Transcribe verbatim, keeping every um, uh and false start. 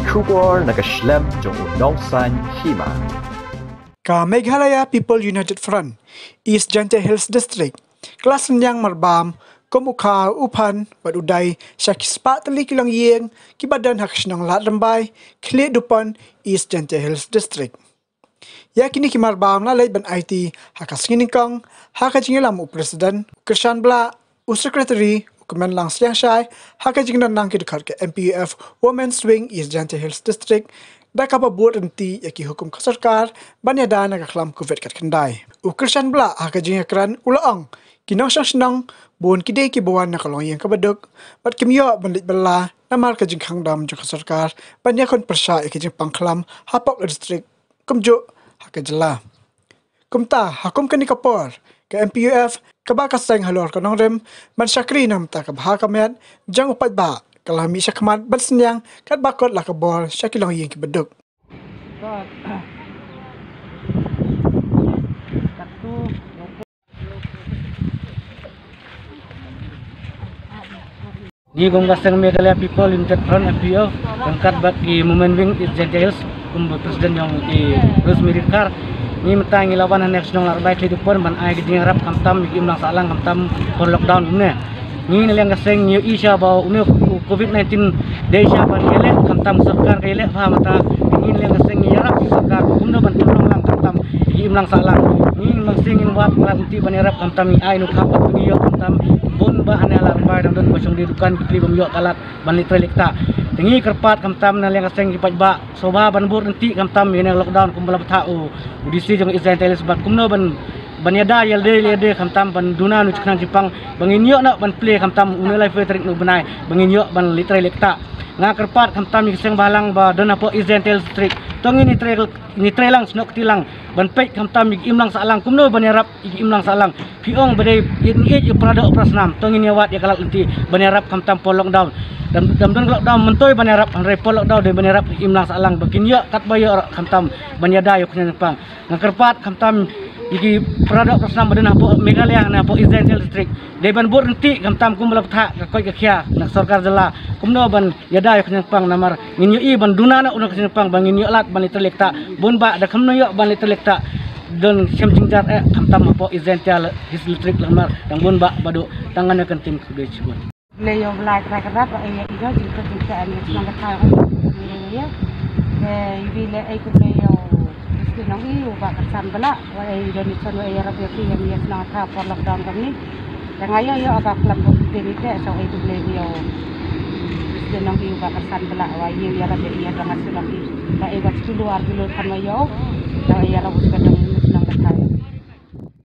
Khubor na ka shlem jong u nongsan hima. Ka Meghalaya People United Front, East Jaintia Hills District, ka la synñiang marbam kum u kha u phan bad u dai sha ki spah tylli ki longïing kiba don ha ka shnong Lad Rymbai, Khlieh Dupon, East Jaintia Hills District. Ïa kine ki marbam la leit ban aiti ha ka sngi nyngkong ha ka jingïalam u President u Kyrshan Blah, u Secretary u Kmenlang Sliangshai, ha ka jingdon lang ki dkhot ka M P U F Women's Wing East Jaintia Hills District, da kaba bud ryntih ïa ki hukum ka sorkar ban ïada na ka khlam Covid khatkhyndai. U Kyrshan Blah ha ka jingïakren u la ong, ki nongshong shnong bun ki dei kiba wan na ka longïing kaba duk bad kim ïoh ban leit bylla namar ka jingkhang dam jong ka sorkar ban ïakhun pyrshah ïa ka jingpang khlam hapoh ka district kumjuh ha ka jylla. Kumta, ha kum kane ka por, ka M P U F kaba ka seng halor ka nongrim ban shakri na ka bynta ka bha ka miat jong u paidbah, ka la mih shakhmat ban synñiang katba kot la ka bor sha ki longïing kiba duk. Ngi kum ka seng Meghalaya People United Front, M P U F, ryngkat bad ki Women Wing East Jaintia Hills, kum ba president jong i Rosemary Dkhar. Ngi mynta ngi la wan hangne shnong Lad Rymbai Khlieh Dupon ban ai ka jingïarap khamtam ïa ki imlang sahlang khamtam por lockdown kumne. Ngi na liang ka seng ngi ïohi sha ba une u Covid nineteen dei sha ban ïaleh khamtam sorkar ka ïaleh bha mynta. Ngi na liang ka seng ngi ïarap sorkar kumno ban pynlong lang khamtam ïa ki imlang sahlang. Ngi mynsiem ngin wad lad lynti ban ïarap khamtam ngi ai nukha bad ngi ïoh khamtam bun ba hangne Lad Rymbai dang don ba shong die dukan ki plie bym ïoh ka lad ban leit trei leit ktah. Te ngi kyrpad khamtam na liang ka seng ki paidbah sngewbha ban bud ryntih khamtam ïa kane ka lockdown kumba la bthah u, u D C jong East Jaintia Hills bad kumno ban, ban ïada ïalade ïalade khamtam ban duna na u jingkhnang jingpang ba ngin ïoh noh ban plie khamtam une u laiphew tarik u bnai ba ngin ïoh ban leit trei leit ktah. Nga kyrpad khamtam ïa ki seng bhalang ba don hapoh East Jaintia Hills District. To ngin ïa trei, ngin ïa trei lang snoh kti lang ban peit khamtam ïa ki imlang sahlang kumno ban ïarap ïa ki imlang sahlang. Phi ong ba dei ïeit ïeit ïa u para doh para snam, to ngin ïa wad ïa ka lad lynti ban ïarap khamtam por lockdown. Dang, dang don ka lockdown myntoi ban ïarap, hynrei por lockdown dei ban ïarap ïa ki imlang sahlang ba kin ïoh katba ïoh khamtam ban ïada ïa u kynjang jingpang. Nga kyrpad khamtam ïa ki para doh para snam ba don hapoh Meghalaya ne hapoh East Jaintia Hills District, dei ban bud ryntih khamtam kumba la bthah ka koit ka khiah na ka sorkar jylla kumno ban ïada ïa u kynjang jingpang namar ngin ïohi ban duna noh u kynjang jingpang ba ngin ïoh lad ban leit trei leit ktah. Bun ba da kumno ïoh ban leit trei leit ktah don shem jingjar eh khamtam hapoh East Jaintia Hills District namar dang bun ba ba duk. Tang ngan ïa ka ktien khublei shibun. Khublei ïa u Blai Trai Kynrad ba ai ïa i jong jingkut jingkhiah ïa ngi shnong ka thaw ïa ngi. Te i Blai ai khublei ïa u Mister Nongï u Bah Kyrsan Blah ba ai donation ba ai ïarap ïa ki ïa ngi ïa shnong ka thaw por lockdown ka ngi. Te nga ïoh ïoh ka klam ba u Mister Nongï te sa ai khublei ïa u Mister Nongï u Bah Kyrsan Blah ba ai ïarap ïa i ïa dong ha shnong i ba ai ba kilo ar kilo khan ba ïoh. Ba ai ïarap u Mister Nongï.